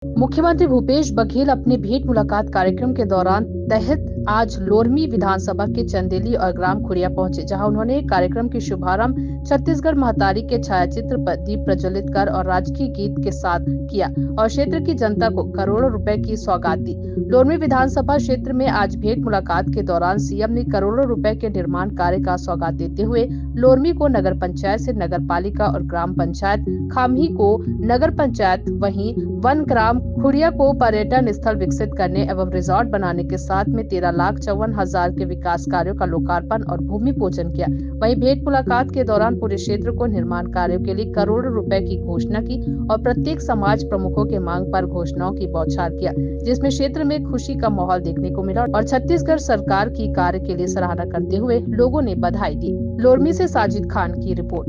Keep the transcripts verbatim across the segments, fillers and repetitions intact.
मुख्यमंत्री भूपेश बघेल अपने भेंट मुलाकात कार्यक्रम के दौरान तहत आज लोरमी विधानसभा के चंदेली और ग्राम खुड़िया पहुंचे, जहां उन्होंने कार्यक्रम के शुभारंभ छत्तीसगढ़ महतारी के छायाचित्र पर दीप प्रज्वलित कर और राजकीय गीत के साथ किया और क्षेत्र की जनता को करोड़ों रुपए की सौगात दी। लोरमी विधानसभा क्षेत्र में आज भेंट मुलाकात के दौरान सीएम ने करोड़ों रुपए के निर्माण कार्य का सौगात देते हुए लोरमी को नगर पंचायत से नगर पालिका और ग्राम पंचायत खामही को नगर पंचायत, वहीं वन ग्राम खुड़िया को पर्यटन स्थल विकसित करने एवं रिजॉर्ट बनाने के साथ में तेरह लाख चौवन हजार के विकास कार्यों का लोकार्पण और भूमि पूजन किया। वहीं भेंट मुलाकात के दौरान पूरे क्षेत्र को निर्माण कार्यों के लिए करोड़ों रुपए की घोषणा की और प्रत्येक समाज प्रमुखों के मांग पर घोषणाओं की बौछार किया, जिसमें क्षेत्र में खुशी का माहौल देखने को मिला और छत्तीसगढ़ सरकार की कार्य के लिए सराहना करते हुए लोगों ने बधाई दी। लोरमी से साजिद खान की रिपोर्ट।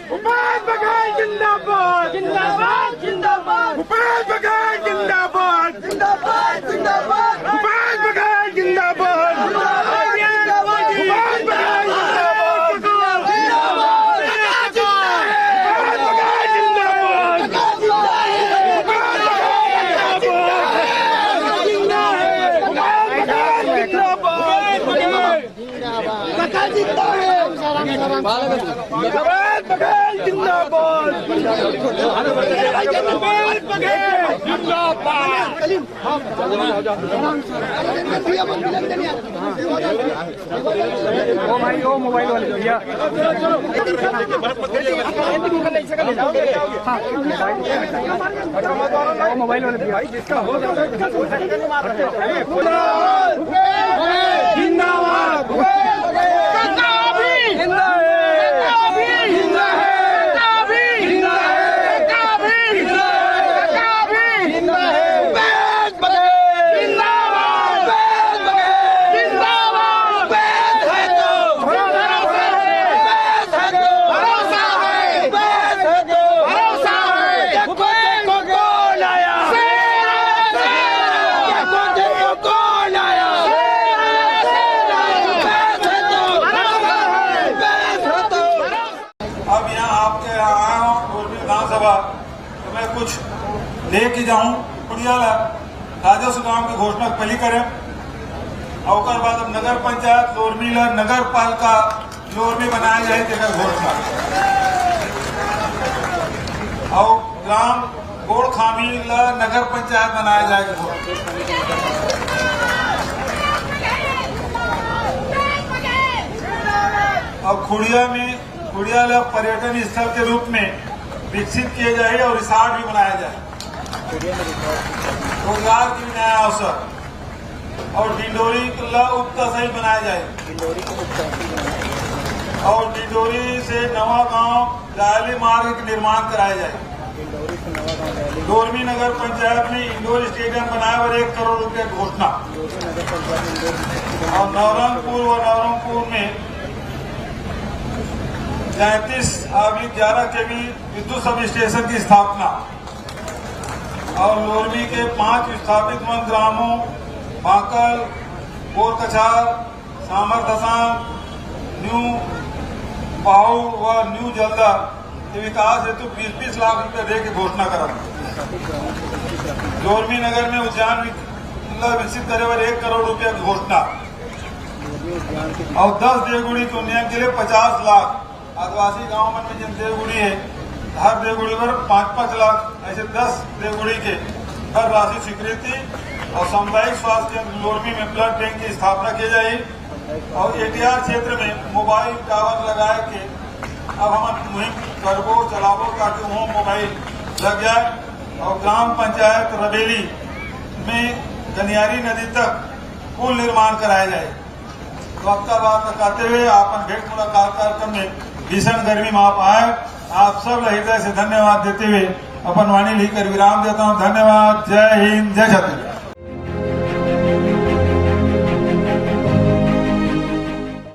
भूपेश बघेल जिंदाबाद। जिंदाबाद, जिंदाबाद। भूपेश बघेल जिंदाबाद। जिंदाबाद, जिंदाबाद। भूपेश बघेल जिंदाबाद। जिंदाबाद, जिंदाबाद। भूपेश बघेल जिंदाबाद। भूपेश बघेल जिंदाबाद। भूपेश बघेल जिंदाबाद। काका जिंदा है। भूपेश बघेल जिंदाबाद। भूपेश बघेल जिंदाबाद। ओ भाई, ओ मोबाइल वाले भैया। हाँ, ओ मोबाइल वाले भैया। जिंदाबाद। अब यहाँ आपके यहाँ आया हूँ, लोरमी विधानसभा, तो मैं कुछ लेके जाऊँ। खुड़िया ला राजस्व ग्राम की घोषणा पहली करें, और ओकर बाद अब नगर पंचायत लोरमी ला नगर पालिका लोरमी बनाया जाए, तेकर घोषणा, और ग्राम गोड़खामी ला नगर पंचायत बनाया जाए, घोषणा। और खुड़िया में, खुड़िया ला पर्यटन स्थल के रूप में विकसित किया जाए और रिसोर्ट भी बनाया जाए, रोजगार के लिए नया अवसर, और डिंडोरी ला उप तहसील बनाया जाए, और डिंडोरी से नवा गांव जायली मार्ग के निर्माण कराया जाए। लोरमी नगर पंचायत में इंडोर स्टेडियम बनाए बर एक करोड़ रुपया घोषणा। और नवरंगपुर व नवरंगपुर में तैंतीस आबी ग्यारह केवी विद्युत सब स्टेशन की स्थापना। और लोरमी के पांच विस्थापित वन ग्रामों बांकल, बोरकछार, सामरदसांग, न्यू पाहू व न्यू जलदा के विकास हेतु बीस बीस लाख रुपया दे के घोषणा करत हे। लोरमी नगर में उद्यान विक-, ला विकसित करे बर एक करोड़ रुपया के घोषणा। और दस देवगुड़ी के उन्नयन के लिए पचास लाख। आदिवासी गांव मन में जेन देवगुड़ी हे, हर देवगुड़ी बर पाँच पाँच लाख, ऐसे दस देवगुड़ी के हर राशि स्वीकृति। और सामुदायिक स्वास्थ्य केंद्र लोरमी में ब्लड बैंक की स्थापना की जाही। और एटीआर क्षेत्र में मोबाइल टावर लगाए के अब हम मुहिम करबो, चलाबो, ताकि वहाँ मोबाइल लग जाए। और ग्राम पंचायत रबेली में गनियारी नदी तक पुल निर्माण कराया जाए। तो अतका बात बताते हुए अपन भेंट मुलाकात कार्यक्रम में भीषण गर्मी में आप आए, आप सब ला हृदय से धन्यवाद देते हुए अपन वाणी लेकर विराम देता हूँ। धन्यवाद। जय हिंद, जय छत्तीसगढ़।